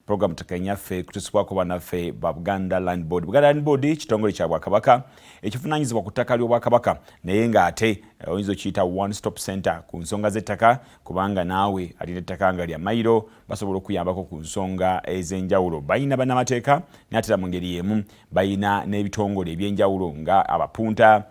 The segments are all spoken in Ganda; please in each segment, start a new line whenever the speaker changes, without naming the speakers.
Program Ttaka Nnyaffe kutusibwako bannaffe ba Buganda Land Board. Buganda Land Board kitongole kya Bwakabaka ekivunaanyizibwa ku ttaka ly'Obwakabaka, naye ng'ate oyinza okiyita one stop center ku nsonga z'ettaka, kubanga naawe alina ettaka nga lya mayiro basobola okuyambako ku nsonga ez'enjawulo. Balina bannamateeka, naye ate era mu ngeri y'emu balina n'ebitongole eby'enjawulo nga abapunta,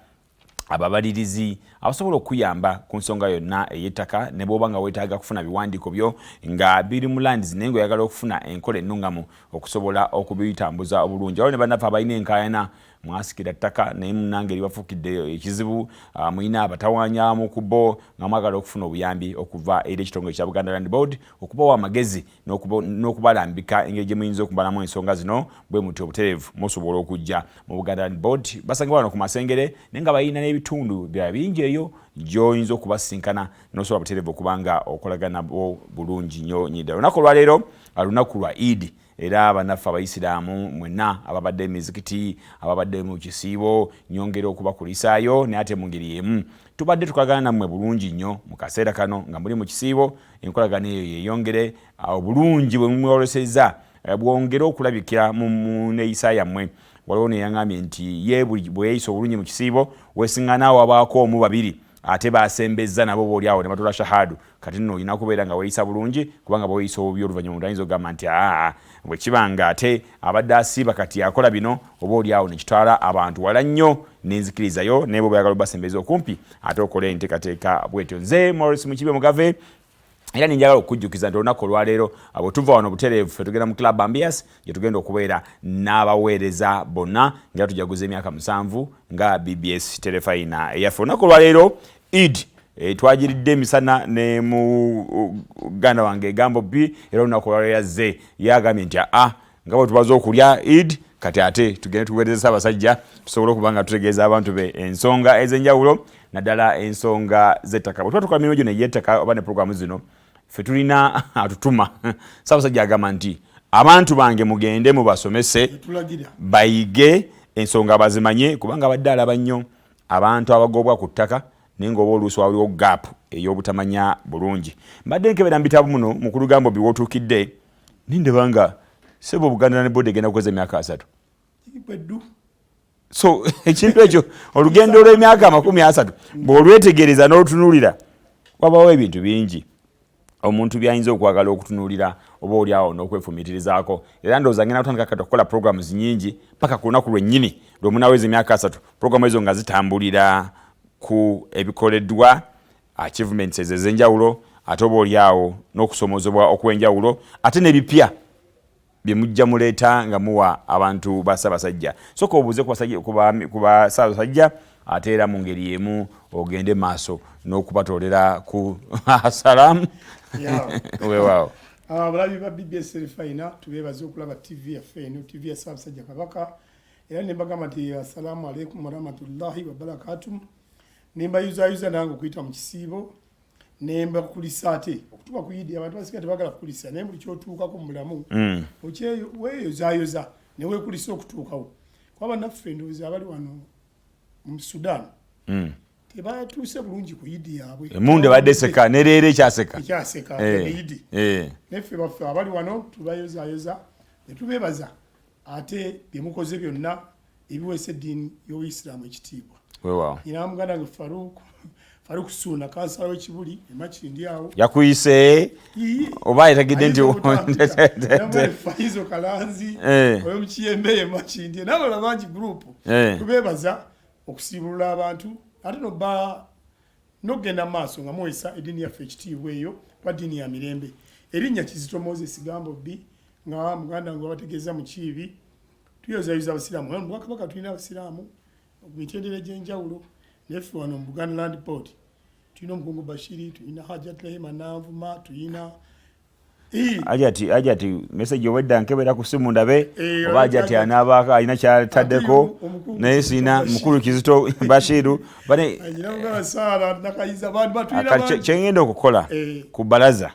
ababalirizi abasobola okukuyamba ku nsonga yonna ey'ettaka, ne bw'oba nga weetaaga kufuna biwandiiko byo nga biri mu lands naye ng'oyagala okufuna enkola ennungamu okusobola okubitambuza obulungi. Waliwo ne bannaffe abalina enkaayana, mwasikira ttaka naye munnange eribafuukidde ekizibu, mulina abatawaanyamu ku bo nga mwagala okufuna obuyambi okuva eri ekitongole kya Buganda Land Board okubawa amagezi n'okubalambika engeri gye muyinza okumalamu ensonga zino bwe mutyo obutereevu. Musobola okujja mu Buganda Land Board, basangibwa wano ku Masengere, naye nga balina n'ebitundu birala bingi eyo gy'oyinza okubasinkana n'osobola butereevu okuba nga okolagana nabo bulungi nnyo nyi ddala. Olunaku olwaleero lunaku lwa Eid, era bannaffe Abayisiraamu mwenna ababadde emizikiti, ababadde mu kisiibo, nyongera okubakulisaayo, naye ate mu ngeri y'emu tubadde tukolagana nammwe bulungi nnyo mu kaseera kano nga muli mu kisiibo. Enkolagana eyo yeyongere, obulungi bwe mumwolesezza bwongere okulabikira mu neeyisa yammwe. Waliwo neyaŋambye nti ye bwe yeeyisa obulungi mu kisiibo, wesiŋŋana wabaako omu babiri ate basembezza nabo booli awo ne batula shahadu. Kati nno olina kubeera nga weeyisa bulungi, kubanga bweweeyisa obubi oluvannyuma omuntu ayinza okugamba nti aa, bwe kiba nga ate abadde asiiba kati akola bino, oba oli awo ne kitwala abantu wala nnyo n'enzikiriza yo, naye bw'oba oyagala obasembeza okumpi ate okole enteekateeka bw'etyo. Nze Maurice Mukiibi Omugave, era ninjagala okukujjukiza nti olunaku olwaleero bwe tuva wano butereevu ffe tugenda mu Club Ambias gye tugenda okubeera n'abaweereza bonna nga tujaguza emyaka 7 nga BBS Terefayina eyaffe. Olunaku olwaleero Eid twagiridde emisana ne muganda wange Egambo B, era olunaku olwaleero yazze yagambye nti aa, nga bwe tubaze okulya Eid, kati ate tugende tuweereze Ssaabasajja tusobole okuba nga tutegeeza abantu be ensonga ez'enjawulo, naddala ensonga z'ettaka. Bwe tuba tukola mirimu gino egy'ettaka oba ne pulogulaamu zino, ffe tulina atutuma. Ssaabasajja agamba nti abantu bange mugende mubasomese bayige ensonga bazimanye, kubanga abadde alaba nnyo abantu abagobwa ku ttaka, naye ng'oba oluusi waliwo gaapu ey'obutamanya bulungi. Mbadde nkebera mu bitabo muno, mukulu Gambo bi w'otuukidde, nindaba nga sebo Buganda Land Board egenda kuweza emyaka 30. So ekintu ekyo, olugendo lw'emyaka 30, bw'olwetegereza n'olutunuulira, wabawo ebintu bingi omuntu byayinza okwagala okutunuulira oba oli awo n'okwefumiitirizaako. Era ndowooza ngenda kutandika kati okukola programs nyingi paka ku lunaku lwennyini lwe munaweza emyaka 30, programu ezo nga zitambulira ku ebikoleddwa, achievements ezo ez'enjawulo, ate oba oli awo n'okusomoozebwa okw'enjawulo, ate n'ebipya bye mujja muleeta nga muwa abantu ba Ssaabasajja. Sooka obuuze ku ba Ssaabasajja, ate era mu ngeri y'emu ogende maaso n'okubatoolera ku asalamu. Weewaawo.
Abalabi ba BBS Terefayina, tubeebaza okulaba TV yaffe eno, TV ya Ssaabasajja Kabaka, era ne mbagamba nti assalamu alaikum warahmatullahi wabarakatuh. Ne mbayuzayuza nange okuyita mu kisiibo, ne mbakulisa ate okutuuka ku Idi. Abantu basinga tebagala kukulisa, naye buli kyotuukako mu bulamu weeyozayoza ne weekulisa okutuukawo, kuba bannaffe ndowooza abali wano mu Sudan tebatuuse bulungi ku Idi yaabwe.
Emundu ebadde eseka, ne leero ekyaseka.
Ekyaseka Idi. Neffe baffe abali wano tubayozayoza ne tubeebaza ate bye mukoze byonna ebiweesa eddiini y'Obuyisiraamu ekitiibwa. Nyina muganda wange Faruk Suuna, kansala w'Ekibuli emakindi awo.
Yakuyise oba yategedde nti
Faizo Kalanzi oyomukiyembe emakindi n'abalala bangi, group, tubeebaza okusiibulula abantu ate noba n'okugenda mu maaso nga muweesa eddiini yaffe ekitiibwa eyo, kuba ddiini ya mirembe. Erinnya Kizito Moses Gambo B, nga muganda wange wabategeeza mu Kiibi, tuyozayuza Abasiraamu. Mu Bwakabaka tulina Abasiraamu mitendera egy'enjawulo, naye ffe wano mu Buganda Land Board tulina omukungu Bashiri, tulina Hajat Rehema Nanvuma, tulina
Ajati message obwedda nkebera ku simu ndabe oba Ajati anabaako alina kyataddeko, naye sina mukulu Kizito Bashiru. Kyengenda okukola ku balaza,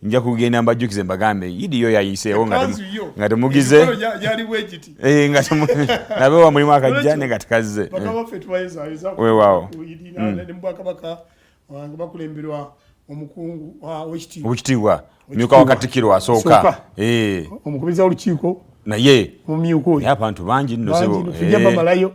nja kugenda mbajjukize mbagambe Idi yo yayiseewo nga temugize, nabe wa mulimu akajja ne nga tekazze. Weewaawo.
Bwakabaka bakulemberwa Omukungu owekitiibwa,
Owekitiibwa myuka wa Katikkiro asooka.
Omukubiriza w'olukiiko.
Naye
Mumyuka oyo.
Naye abantu bangi nno,
Bangi
sebo.
nno, tujja bamalayo.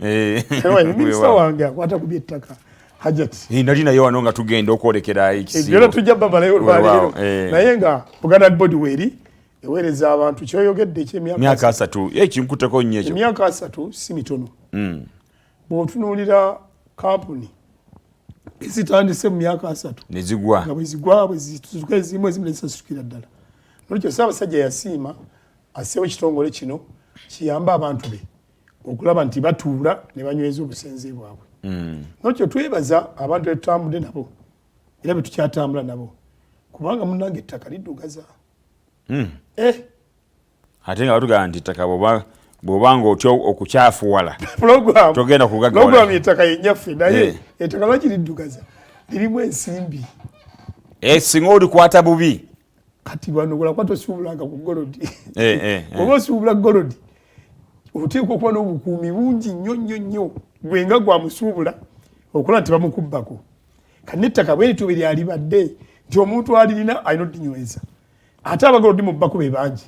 Minisita wange akwata ku byettaka, Hajati.
Nali naye wano nga tugenda okwolekera ekisiibo.
Byonna tujja bamalayo olwaleero.
Weewaawo, eh.
Naye nga Buganda Land Board weeri eweereza abantu. Kyoyogedde ekyemyaka
Myaka 30, kinkuteko nnyo ekyo.
Emyaka 30 si mitono. Bw'otunuulira kampuni ezitandise mu myaka 30
Ne zigwa.
Nga bwezigwa, bwezituka ezimu, ezimu nezisasukira ddala. Nolwekyo Ssaabasajja yasiima asseewo ekitongole kino kiyambe abantu be okulaba nti batuula ne banyweza obusenze bwabwe. Nolwekyo twebaza abantu betutambudde nabo era betukyatambula nabo, kubanga munnange ettaka liddugaza.
Ate nga batugamba nti ettaka bw'oba nga otya okukyafuwala,
Program
togenda kugaggawala.
Program ettaka yennyaffe, naye ettaka lwaki liddugaza? Lirimu ensimbi.
Singa olikwata bubi.
Kati bano bwolakuba tosuubulanga ku gold. Oba osuubula gold, oteekwa okuba n'obukuumi bungi nnyo nnyo nnyo, gwe nga gwamusuubula okulaba nti bamukubbako. Kati n'ettaka bwe lityo bwe lyalibadde nti omuntu alirina alina oddinyweza, ate abagala oddimubbako be bangi.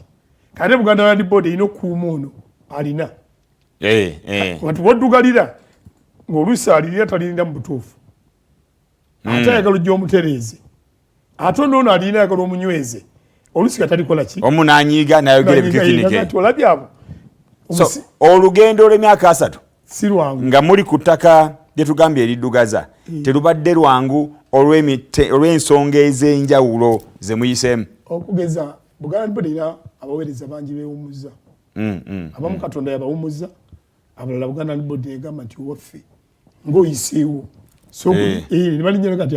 Kati Buganda Land Board erina okukuuma ono alina. Wati woddugalira ng'oluusi alirina talirina mu butuufu, ate ayagala ojja omutereeze, ate onoono alirina ayagala omunyweze, oluusi nga talikola ki.
Omu n'anyiiga n'ayogera ebikikinike.
Kati olabye abo.
So olugendo olw'emyaka 30
Si lwangu.
Nga muli ku ttaka lye tugambye eriddugaza, terubadde lwangu olw'ensonga ez'enjawulo ze muyiseemu.
Okugeza Buganda Land Board erina abaweereza bangi beewummuza. Abamu Katonda yabawummuza, abalala Buganda Land Board egamba nti owaffe ng'oyiseewo. So ne balinnya kati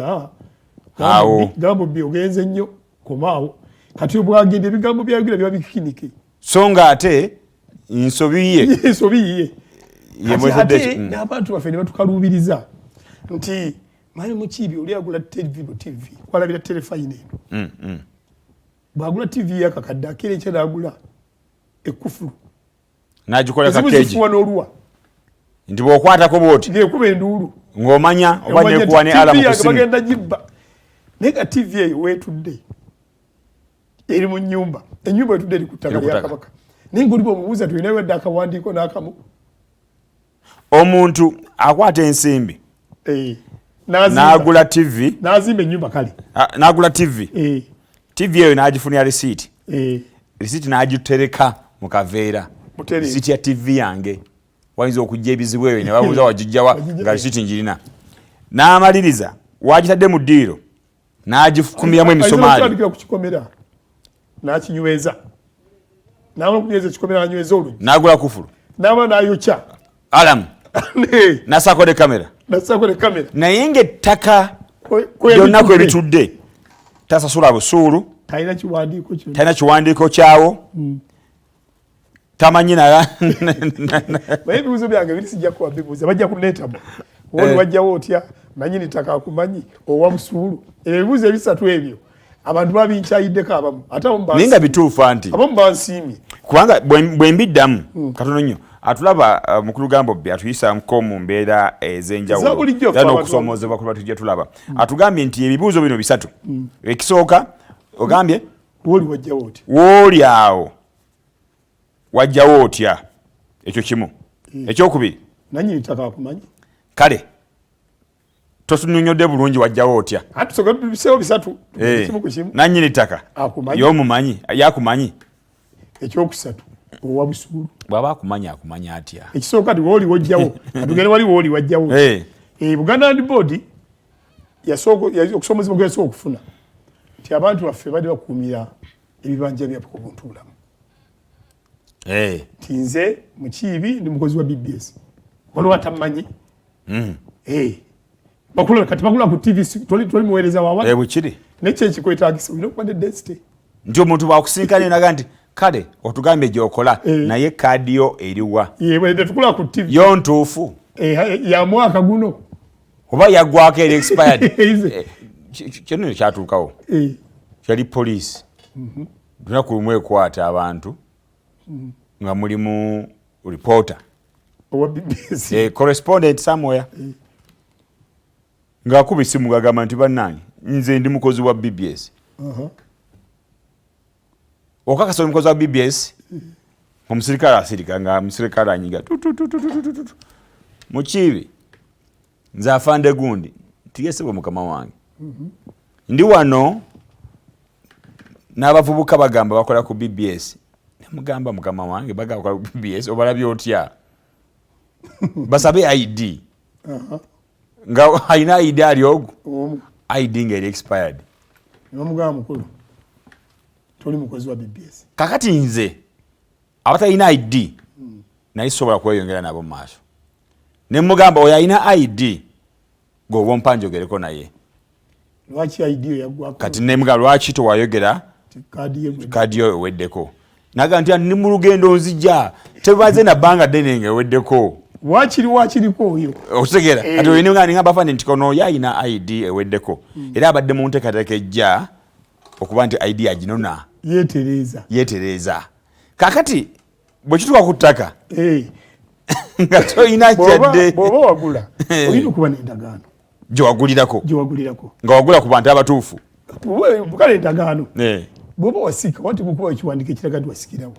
Awo.
Gambo bbi ogenze nnyo, komaawo. Kati obwagenda ebigambo byayogera biba bikinike.
So ng'ate nsobi ye.
Ensobi ye.
Ye
Kati
mwetadde
ate
ki?
N'abantu baffe ne batukaluubiriza nti mani Mukiibi oli agula TV bu TV kwalabira terefayina eno. Bw'agula TV yakakadde, akeera enkya n'agula ekkufulu.
N'agikola
Ezimu
kakeegi.
Zifuwa n'oluwa.
Nti bw'okwatako bw'oti.
Ng'ekuba enduulu.
Ng'omanya oba
Omanya
nekuwa ne
nti
alamu
TV
ku
yange
ssimu.
Bagenda gibba. Naye nga TV eyo weetudde eri mu nnyumba, ennyumba etudde eri ku ttaka
Eri ku
lya
ttaka.
Kabaka. Naye ng'oli bw'omubuuza tulina wedde akawandiiko n'akamu.
Omuntu akwata ensimbi
N'azimba.
N'agula TV.
N'azimba ennyumba kale.
Ah, n'agula TV. TV eyo n'agifunira risiiti. Risiiti n'agitereka mu kaveera.
Butereevu.
Risiiti ya TV yange. Wayinza okujja ebizibu ebyo ne babuuza wagijjawa,
Wagijja-
nga risiiti njirina. N'amaliriza wagitadde mu ddiiro n'agifukumiramu
Ayinza
emisomaali.
okutandikira ku kikomera n'akinyweza, n'amala okunyweza ekikomera n'anyweza oluggi.
N'agula kufulu.
N'amala n'ayokya.
Alamu. N'assaako ne kamera.
N'assaako ne kamera.
Naye ng'ettaka
Kwe
lyonna kwe
bitudde.
bitudde tasasula busuulu.
Talina kiwandiiko kyonna.
Talina kiwandiiko kyawo. Tamanyi naye.
Naye ebibuuzo byange biri sijja kuba bibuuza, bajja kunneetamu. Wooli wajjawo otya, nanyini ttaka akumanyi, owa busuulu? Ebyo ebibuuzo ebisatu ebyo abantu babinkyayiddeko abamu, ate abamu
Naye nga bituufu anti.
Abamu bansiimye.
Kubanga bwe mbiddamu katono nnyo atulaba, mukulu Gambo bbe atuyisako mu mbeera ez'enjawulo
Eza bulijjo
era
ffe abantu.
n'okusoomoozebwa kuba tujja tulaba. Atugambye nti ebibuuzo bino bisatu. Ekisooka ogambye
Wooli wajjawo otya?
Wooli awo wajjawo otya? Ekyo kimu. Ekyokubiri,
Nanyini ttaka akumanyi.
Kale totunyonyodde bulungi wajjawo otya.
Ate tusooke tubiseewo bisatu, kimu ku kimu.
Nanyini ttaka
Akumanyi.
Y'omumanyi, yakumanyi.
Ekyokusatu, owa busuulu.
Bw'aba akumanyi, akumanya atya?
Ekisooka ti wooli wojjawo, katugende wali wooli wajjawo. Buganda Land Board okusomozebwa kwe yasooka okufuna nti abantu baffe bali bakuumira ebibanja byabwe ku buntu bulamu. Nti nze Mukiibi ndi mukozi wa BBS, waliwo atammanyi. Bakula kati bakula ku TV, toli muweereza wawa.
Bwekiri.
Naye ki ekikwetaagisa, olina okuba ne density.
Nti omuntu bwakusinkana naga nti kale otugambye gy'okola, naye kaadi yo eriwa?
Ye, bwe tukula ku TV.
Yo ntuufu.
Ya mwaka guno.
Oba yaggwako eri expired.
Ize.
Kino kyatuukawo. Kyali poliisi. Lunaku lumu ekwata abantu nga mulimu reporter.
Owa BBC.
Correspondent somewhere. Ng'akuba essimu ng'agamba nti bannange Nze ndi mukozi wa BBS. Okakasa oli mukozi wa BBS? Omusirikale asirika nga omusirikale anyiga tututututututu. Mukiibi, nze afande gundi ntiyesebwe mukama wange, ndi wano n'abavubuka bagamba bakola ku BBS. Nemugamba, mukama wange, bagamba bakola ku BBS, obalabye otya? Basabe ID. Nga alina ID ali ogu ID nga eri expired.
Nebamugamba, mukulu, toli mukozi wa BBS.
Kakati nze abatalina ID naye sobola kweyongera nabo mu maaso. Nemugamba, oyo alina ID gweoba ompa njogereko naye.
Lwaki ID yo yaggwako?
Kati nemugamba, lwaki tewayogera kaadi yo eweddeko? Naga nti ndi mu lugendo nzija, tebaze nabbanga ddene nga eweddeko.
Wakiri wakiriko oyo.
Okitegeera? Kati oyo ningamba afande nti kono oyo alina ID eweddeko, era abadde mu nteekateeka ejja okuba nti ID aginona.
Yetereeza.
Yetereeza. Kakati bwe kituuka ku ttaka nga tolina kyadde.
Bw'oba wagula, olina okuba n'endagaano.
Gyewagulirako.
Gyewagulirako.
Nga wagula ku bantu abatuufu.
Kale endagaano, bw'oba wasika, wati kukuba ekiwandiiko ekiraga nti wasikirawo.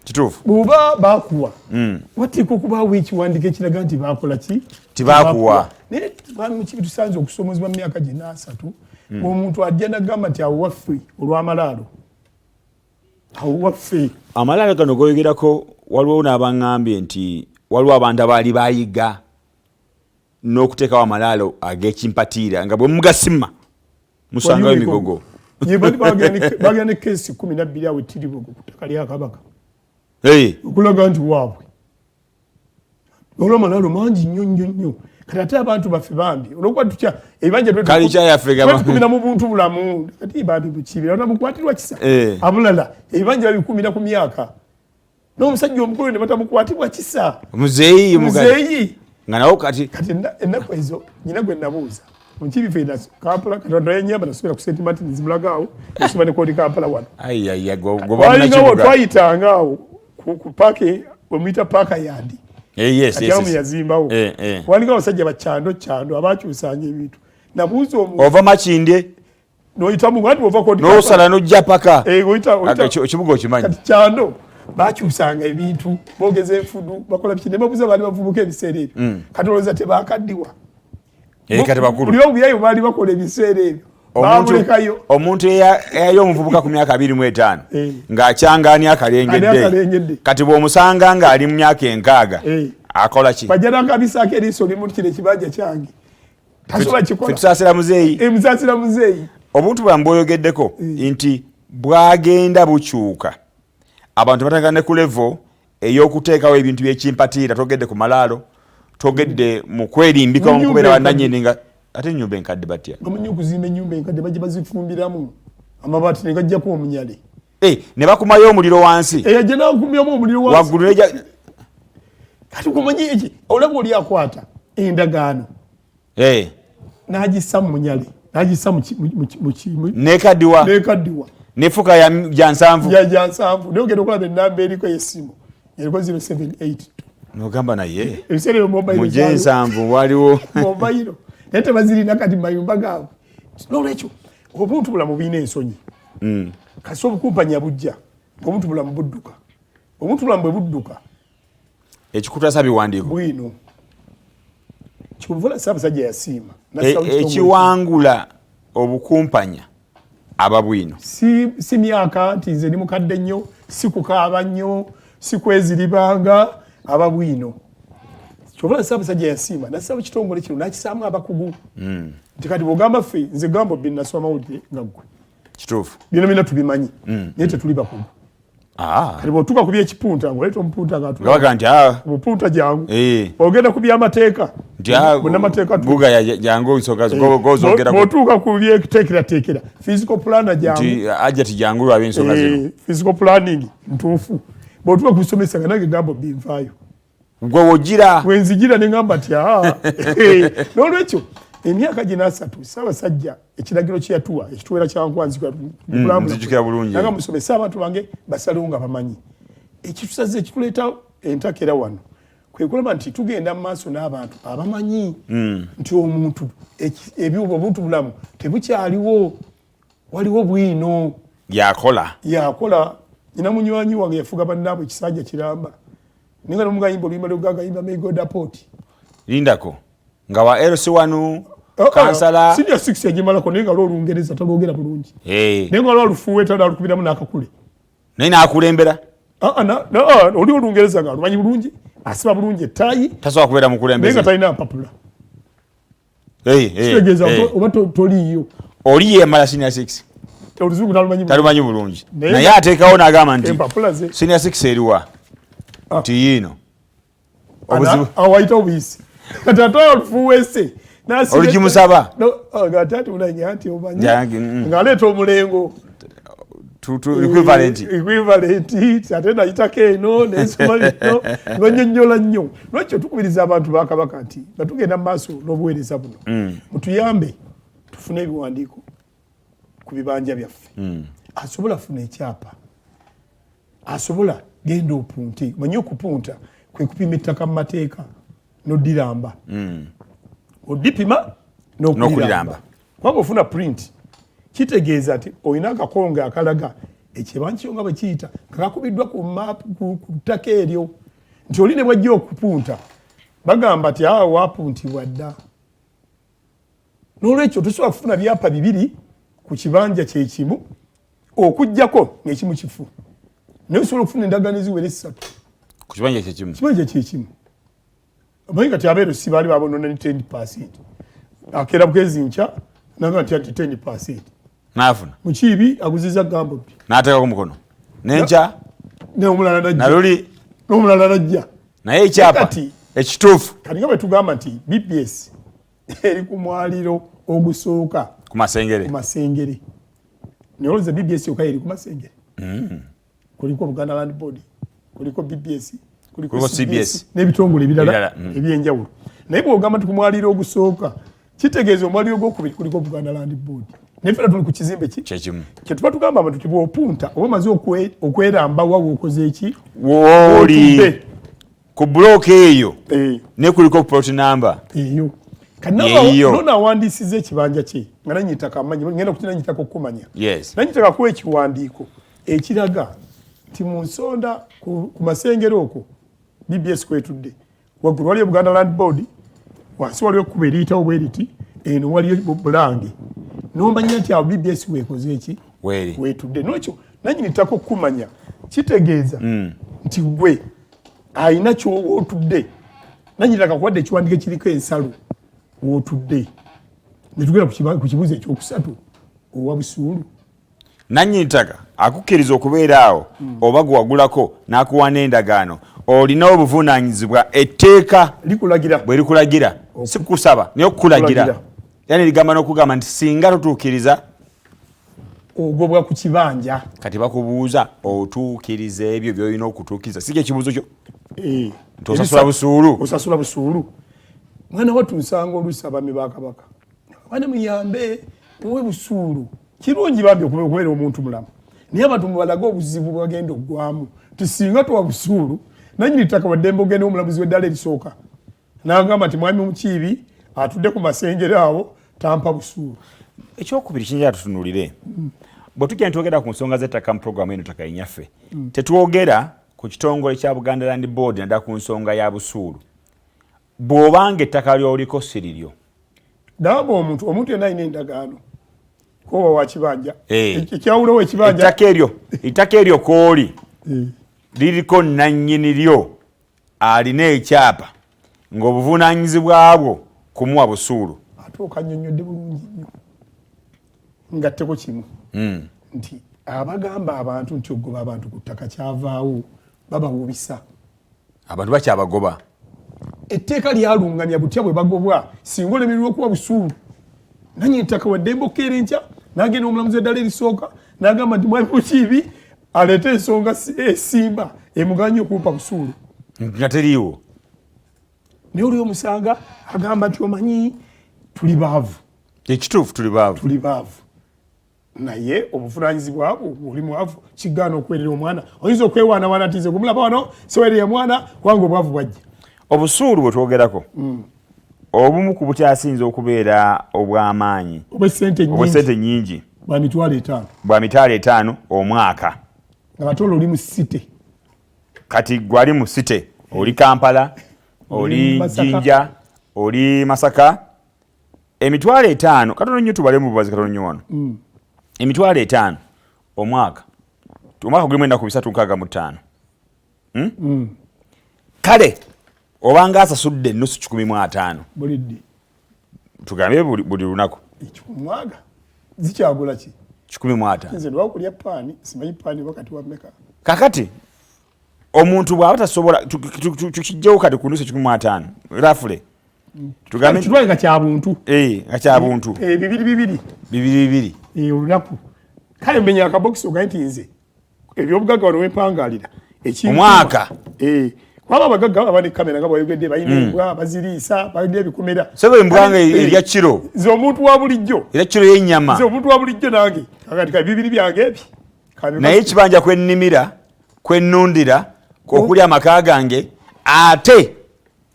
Kituufu.
Bw'oba bakuwa, wateekwa okubaawo ekiwandiiko ekiraga nti bakola ki?
Tibakuwa.
Naye mwami Mukibi, tusanze okusomozebwa mu myaka gina 30, omuntu ajja nagamba nti awo waffe olw'amalaalo, awo waffe.
Amalaalo gano goyogerako, waliwo n'abaŋŋambye nti waliwo abantu abaali bayiga n'okuteekawo amalaalo ag'ekimpatiira nga bwe mugasima musangayo emigogo.
Bagenda ne keesi 12 awo etiribogo ku ttaka lya Kabaka okulaga nti waabwe, olwamalaalo mangi nnyo nnyo nnyo. Kati ate abantu baffe bambi, olwokuba tutya ebibanja, twetukumira mu buntu bulamu. Kati bambi bukibira batamukwatirwa kisa. Abulala ebibanja babikumira ku myaka, n'omusajja omukulu ne batamukwatibwa kisa.
Muzeeyi.
Muzeeyi.
Nga nawo kati.
Kati ennaku ezo nyina gwe nabuuza mukibi fe Kampala, Katonda yanyamba nasomera ku St Martins Mulago, nasoma ne kodi Kampala wano. Walingawo, twayitanga awo ku paaka wemuyita paaka yandi.
Yes.
Yazimbawo. Walingawo abasajja bakyando kyando abakyusanga ebintu. Nabuuza omuntu.
Ova Makindye.
Noyitamu wati ova kodi.
Nosala nojja paka ekibuga okimanyi.
Kati kyando bakyusanga ebintu, bogeza enfudu, bakola biki. Ne babuuza, baali bavubuka ebiseera ebyo. Kati olowooza tebakaddiwa?
Kati bakulu.
Buli obuyayi baali bakola ebiseera ebyo babulekayo.
Omuntu eyali omuvubuka ku myaka 25 ng'akyanga ani akalengedde, kati bw'omusanga ng'ali mu myaka 60 akola ki?
Bajja nakabisaako eriiso limu, kino ekibanja kyange, tasobola kikola.
Tusaasira muzeeyi.
Musaasira muzeeyi.
Obuntu bwamu bwoyogeddeko nti bwagenda bukyuka, abantu batandika ne ku level ey'okuteekawo ebintu by'ekimpatiira. Togedde ku malaalo, togedde mu kwerimbika mukubeera bannannyini, nga ate ennyumba enkadde batya?
Bamanyi okuzimba ennyumba enkadde, bajja bazifumbiramu amabaati ne gajjako omunyale.
Ne bakumayo omuliro wansi.
Ajja nakumyamu omuliro wansi.
Waggulu neja.
Kati kumanyi eki olaba oli akwata endagaano n'agissa mu munyale, n'agissa
nekaddiwa.
Nekaddiwa.
Nefuka ya 70.
Ya 70, naye ogenda okulaba enamba eriko ey'essimu eriko 078.
Nogamba naye.
Ebiseera ebyo mobile.
Mu 70 waliwo.
Mobile naye tebazirina kati mayumba gaabwe. Nolwekyo obuntu bulamu bulina ensonyi. Kasi obukumpanya bujja, obuntu bulamu budduka. Obuntu bulamu bwe budduka,
Ekikutasa biwandiiko.
Bwino kyovula Ssaabasajja yasiima.
Ekiwangula obukumpanya aba bwino.
Si myaka nti nze ndi mukadde nnyo, si kukaaba nnyo, si kweziribanga, aba bwino. Kyovula Ssaabasajja yasiima nassaba kitongole kino nakisaamu abakugu nti kati bwogamba ffe, nze gamba obbi nasoma mawulire nga ggwe.
Kituufu.
Bino bina tubimanyi, naye tetuli bakugu. Kati bwotuuka ku byekipunta, ngaoleeta omupunta.
Ngabaga nti
Omupunta jangu. Ogenda ku byamateeka,
munamateeka. Jangu ensonga gozogerako.
Bwotuuka ku byeteekerateekera, physical planner jangu.
Ajja ti jangu lwaba ensonga zino.
Physical planning ntuufu. Bwotuuka ku bisomesa, nga nange gamba binvaayo.
Gwe wogira.
Wenzigira neŋamba nti aa. N'olwekyo emyaka gino 30, Ssaabasajja ekiragiro kye yatuwa ekituwera kyankwanzika.
Nzijukira bulungi.
Nga musomese abantu bange, basalewo nga bamanyi. Ekitusaze ekituleeta entakera wano. Kwe kulaba nti tugenda mu maaso n'abantu abamanyi nti omuntu obuntu bulamu tebukyaliwo, waliwo bwino
yakola.
Nina munywanyi wange yafuga bannaabwe ekisanja kiramba, naye nga nomugayimba oluyimba lwegagayimba may God aport.
Lindako, nga wa LC1, kansala?
Senior 6 yagimalako, naye nga lwolungereza talwogera bulungi, naye nga lwalufuuweeta nalukubiramu n'akakule.
Naye nakulembera?
Oli olungereza nga alumanyi bulungi, asiba bulungi ettaayi.
Tasobola kubeera mukulembeze.
Naye nga talina mpapula. Kitegeeza oba toliiyo.
Oli yemala senior 6.
Oluzungu talumanyi.
Talumanyi bulungi, naye ateekawo n'agamba nti senior 6 eriwa? Nti yiino.
Awayita obuyisi kati ate olufuuwese.
Olugimusaba.
Ate ati unanya nti omanyi ng'aleeta omulengo.
Equivalent.
Equivalent, ate nayitako eno nensoma bino banyonnyola nnyo. Lwekyo tukubiriza abantu ba Kabaka nti nga tugenda mu maaso n'obuweereza buno, mutuyambe tufune ebiwandiiko ku bibanja byaffe. Asobola funa ekyapa, asobola genda opunte. Manyi okupunta kwe kupima ettaka mu mateeka n'odiramba, odipima n'okuliramba, kubanga ofuna print, kitegeeza nti olina akakonge akalaga ekibanja kyo nga bwe kiyita, nga kakubiddwa ku maapu ku ttaka eryo, nti oli ne bwajja okupunta bagamba nti awo wapuntibwa dda. N'olwekyo tosobola kufuna byapa bibiri ku kibanja kyekimu okugjako ng'ekimu kifu, naye osobola okufuna endagaano eziwera essatu.
Ku kibanja kyekimu.
Kibanja kyekimu. Omanyi kati abeeru si baali babonona ne 10%, akeera bukezi nkya naga nti ati 10%.
Nafuna.
Mukiibi aguziza gambo bbi.
N'ateekako mukono nenkya.
N'omulala najja.
Naluli.
N'omulala najja.
Naye ekyapa ekituufu.
Kati nga bwe tugamba nti BBS eri ku mwaliro ogusooka
ku Masengere.
Ku Masengere, naye olowooza BBS yokka eri ku Masengere? Kuliko Buganda Land Board, kuliko BBS, kuliko CBS n'ebitongole ebirala ebyenjawulo. Naye bw'ogamba nti ku mwaliro ogusooka, kitegeeza omwaliro ogwokubiri kuliko Buganda Land Board, naye ffena tuli ku kizimbe ki?
Kyekimu.
Kyetuba tugamba abantu ti bw'opunta oba omaze okweramba wa w'okoze eki.
Wooli ku bulooka eyo ne kuliko plot number.
Eyo. Kati nono awandiisiza ekibanja kye nga nannyini ttaka amanyi, ngenda kuti nannyini ttaka okukumanya. Nannyini ttaka akuwa ekiwandiiko ekiraga nti mu nsonda ku Masengere okwo BBS kwetudde, waggulu waliyo Buganda Land Board, wansi waliyo ekkubo eriyitawo bwe riti, eno waliyo Bulange, nomanya nti awo BBS weekoze eki, wetudde. Nolwekyo nannyini ttaka okukumanya kitegeeza nti gwe alina kyowootudde, nannyini ttaka kuwadde ekiwandiiko ekiriko ensalo wootudde. Netugenda ku kibuuzo ekyokusatu, owa busuulu.
Nannyini ttaka akukkiriza okubeera awo oba gwewagulako n'akuwa n'endagaano, olina obuvunaanyizibwa etteeka
likulagira
bwe likulagira, si kukusaba naye okukulagira, era nerigamba n'okugamba nti singa totuukiriza
ogobwa ku kibanja.
Kati bakubuuza, otuukiriza ebyo byolina okutuukiriza? Si kyekibuuzo kyo nti osasula busuulu?
Osasula busuulu. Mwana wattu, nsanga oluusi abaami ba Kabaka bane muyambe muwe busuulu. Kirungi bambi okubeera omuntu mulamu, naye abantu mubalage obuzibu bwagenda oggwamu nti singa tuwa busuulu, nanyini ttaka waddembe ogenda omulamuzi w'eddala erisooka n'agamba nti mwami Mukiibi atudde ku Masengere awo tampa busuulu.
Ekyokubiri kinjala tutunulire, bwe tujja nitwogera ku nsonga z'ettaka mu programu eno Ttaka Yenyaffe, tetwogera ku kitongole kya Buganda Land Board naddala ku nsonga ya busuulu. Bw'obanga ettaka lyoliko si liryo,
Gamba omuntu yenna alina endagaano koba wakibanja ekyawulowo ekibanja.
Ettaka eryo kooli liriko nannyini lyo alina ekyapa, ng'obuvunaanyizibwa bwo kumuwa busuulu.
Ate okanyonyodde bulungi nnyo, ngatteko kimu nti abagamba abantu nti ogoba abantu ku ttaka kyavaawo babawubisa.
Abantu bakyabagoba.
Etteeka lyalungamya butya bwe bagobwa. Singa olemererwa okuwa busuulu, nanyini ttaka waddembe okukeera enkya n'agenda omulamuzi eddala erisooka n'agamba nti mwami Mukiibi aleete ensonga esimba emuganye okumpa busuulu.
Nga teriiwo.
Naye oli omusanga agamba nti omanyi tuli baavu.
Ekituufu tuli baavu.
Tuli baavu, naye obuvunanyizibwa bwo oli mwavu kigaana okuweerera omwana, oyinza okwewaanawaana nti nze gumulaba wano seweerera mwana kubanga obwavu bwajja.
Obusuulu bwe twogerako, obumu ku bukyasinze okubeera obw'amaanyi,
obw'essente
nnyingi,
bwa 500,000.
Bwa 500,000 omwaka.
Nga ate olwo oli mu city.
Kati gwali mu city, oli Kampala, oli Jinja, oli Masaka, 500,000 katono nnyo. Tubale mu bubazi katono nnyo wano. 500,000 omwaka, omwaka gulimu ennaku 365. Kale obanga asasudde ennusu 150 tugambe buli lunaku.
Mwaga zikyagula ki?
150.
Nze lwakulya paani, simanyi paani wakati wa meka.
Kakati omuntu bw'aba tasobola, tukijjewo kati ku nusu 150 rafule.
Tugambe kitwale nga kya buntu.
Nga kya buntu.
Bibiri bibiri.
Bibiri bibiri.
Olunaku. Kale menya akabokisi ogaye nti nze ebyobugagga wano wempangalira
omwaka.
Kuba abagagga baba ne kamera nga bwayogedde, balina embwa baziriisa, balina ebikomera.
Sebo, embwa nga erya kiro.
Nze omuntu wa bulijjo,
erya kiro y'ennyama.
Nze omuntu wa bulijjo nange kakati ka bibiri byange ebi.
Naye ekibanja kwennimira, kwennundira, okuli amaka gange, ate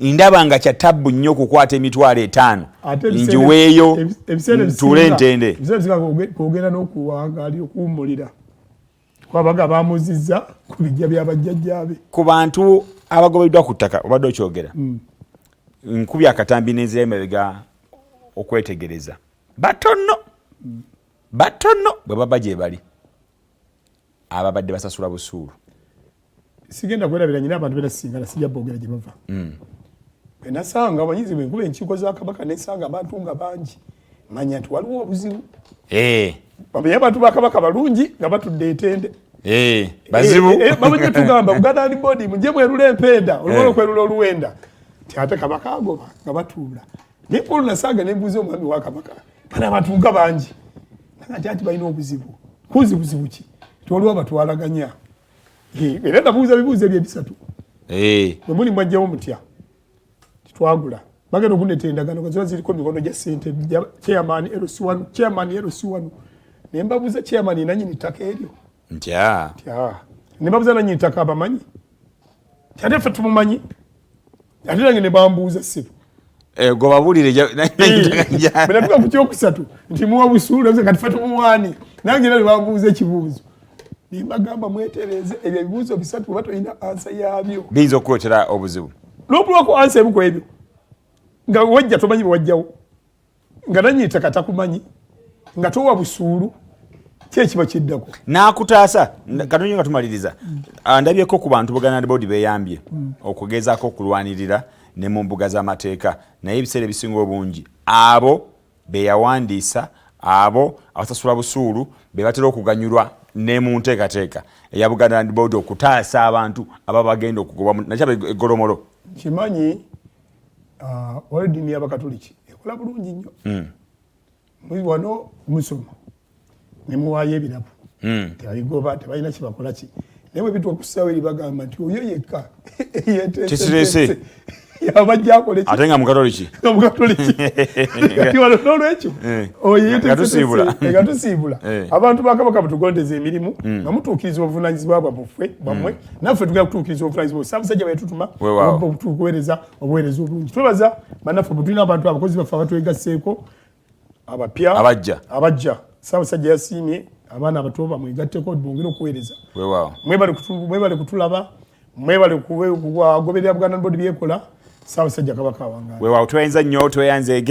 ndaba nga kya tabbu nnyo okukwata 500,000 ngiweeyo ntuule ntende.
Ebiseera bisinga kwogera n'okuwangaali okuwummulira kwabaga bamuzizza ku bijja byabajjajjaabe.
Ku bantu abagobeddwa ku ttaka obadde okyogera, nkubye akatambi n'enzira emabega okwetegereza, batono batono bwe baba gye bali ababadde basasula busuulu.
Sigenda kwerabira nyina abantu benasisinkana, sijja boogera gye bava. Bwenasanga amanyizi bwenkuba enkiiko za Kabaka nesanga abantu nga bangi, manya nti waliwo obuzibu. Bamanye abantu ba Kabaka balungi nga batudde etende.
Bazibu.
Babajja tugamba Buganda Land Board mujje mwerula empenda, olumala okwerula oluwenda ti ate Kabaka agoba nga batuula. Naye Paul nasanga nembuuza omwami wa Kabaka, bano abantu nga bangi, naga nti anti balina obuzibu. Kuzi buzibu ki? Tiwaliwo abatwalaganya. Era nabuuza bibuuzo ebyo ebisatu. Bwe muli mwajjawo mutya? Titwagula. Bagenda okundeeta endagaano nga ziba ziriko mikono gya ssente chairman LC1, chairman LC1. Ne mbabuuza chairman nanyini ttaka eryo.
Ntya.
Ne mbabuuza nanyini ttaka abamanyi. Ate ffe tumumanyi. Ate nange ne bambuuza ssibo.
Gwe babuulire.
Bwe natuuka ku kyokusatu nti muwa busuulu, kati ffe tumuwaani. Nange era ne bambuuza ekibuuzo. Ne mbagamba mwetereeze ebyo ebibuuzo bisatu, oba tolina answer yaabyo.
Biyinza okukuleetera obuzibu.
N'obulwako answer emu ku ebyo. Nga wajja tomanyi bwe wajjawo. Nga nannyini ttaka takumanyi. Nga towa busuulu. Ki ekiba kiddako?
N'akutaasa katono nga tumaliriza. Ndabyeko ku bantu Buganda Land Board beeyambye okugezaako okulwanirira ne mu mbuga z'amateeka, naye ebiseera ebisinga obungi abo beyawandiisa, abo abasasula busuulu be batera okuganyulwa ne mu nteekateeka eya Buganda Land Board okutaasa abantu aba bagenda okugobwa nakyaba egolomolo.
Kimanyi waliwo eddiini y'Abakatoliki ekola bulungi nnyo. Wano musoma ne muwaayo ebirabo, tebabigoba, tebalina kyebakola ki, naye bwe bituuka ku ssaawa eri bagamba nti oyo yekka
Kisirese.
yabajja akole ki?
Ate nga mukatoliki.
Nga mukatoliki. Kati wano n'olwekyo oyo
Nga tusiibula.
Nga tusiibula. Abantu ba Kabaka mutugondeza emirimu nga mutuukiriza obuvunaanyizibwa bwaffe bwammwe, naffe tugenda kutuukiriza obuvunaanyizibwa Ssaabasajja bwe yatutuma okuweereza obuweereza obulungi. Twebaza bannaffe bwe tulina, abantu abakozi baffe abatwegasseeko abapya.
Abajja.
Abajja. Ssaabasajja yasiimye abaana abato bamwegatteko bongere okuweereza. Mwebale kutulaba, mwebale kugoberera Buganda Board byekola. Ssaabasajja Kabaka awangaala.
Weewaawo, tweyanza nnyo, tweyanzeege.